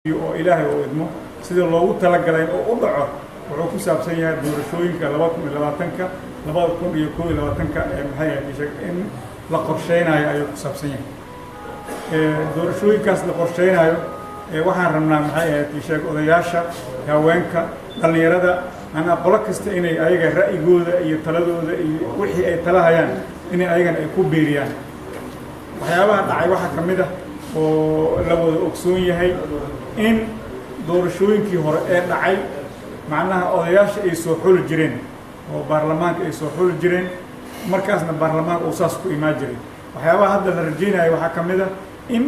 Oo Ilaahay uu idmo, sidii loogu talagalay oo u dhaco, wuxuu ku saabsan yahay doorashooyinka 2020-ka, 2021-ka ee, maxay ahayd, in la qorsheynayo ayuu ku saabsan yahay. Doorashooyinkaas la qorsheynayo, waxaan rabnaa, maxay ahayd, sheeg, odayaasha, haweenka, dhallinyarada, macnaa qolo kasta inay ayaga ra'yigooda iyo taladooda iyo wixii ay talahayaan inay ayagana ay ku biiriyaan. Waxyaabaha dhacay waxaa ka mid ah oo la wada ogsoon yahay in doorashooyinkii hore ee dhacay, macnaha, odayaasha ay soo xuli jireen oo baarlamaanka ay soo xuli jireen, markaasna baarlamaanka uu saas ku imaan jiray. Waxyaabaha hadda la rajeynayo waxaa ka mid ah in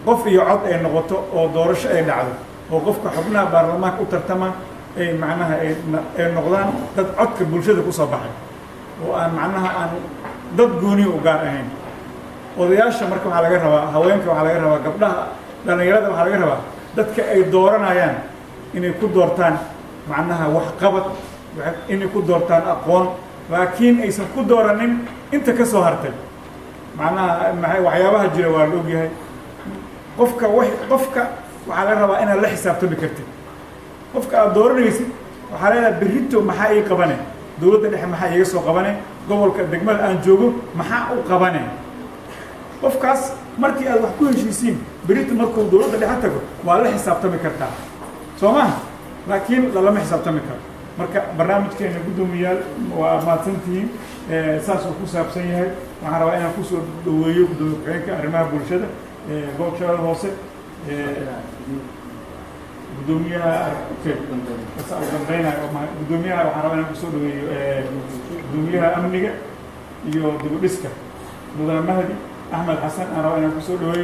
qof iyo cod ay noqoto oo doorasho ay dhacdo oo qofka xubnaha baarlamaanka u tartama ay, macnaha, ay noqdaan dad codka bulshada kusoo baxay oo aan, macnaha, aan dad gooniya u gaar ahayn. Odayaasha marka waxaa laga rabaa, haweenka waxaa laga rabaa, gabdhaha, dhallinyarada waxaa laga rabaa dadka ay dooranayaan inay ku doortaan, macnaha, waxqabad, inay ku doortaan aqoon, laakiin aysan ku dooranin inta ka soo hartay. Macnaha, maxay, waxyaabaha jira waa la ogyahay. Qofka wa qofka waxaa laga rabaa inaad la xisaabtami kartid. Qofka aad dooranaysid waxaa leedahay: berrito maxaa ii qabane? Dowladda dhexe maxaa iiga soo qabane? Gobolka, degmada aan joogo maxaa u qabane? Qofkaas markii aad wax ku heshiisiin, berrito markuu dowladda dhexe tago waa la xisaabtami kartaa, soo maha? Laakiin lalama xisaabtami karo. Marka barnaamijkeena, guddoomiyaal, waa mahadsantihiin, saasuu ku saabsan yahay. Waxaan rabaa inaan kusoo dhaweeyo guddoomiye ku-xigeenka arrimaha bulshada gobolka Shabeelle Hoose, guddoomiyaha. Okay, u dambeynaayo guddoomiyaha, waxaan rabaa inaan kusoo dhaweeyo guddoomiyaha amniga iyo dib u dhiska, mudane Mahdi Axmed Xasan, aan rabaa inaan kusoo dhaweeyo.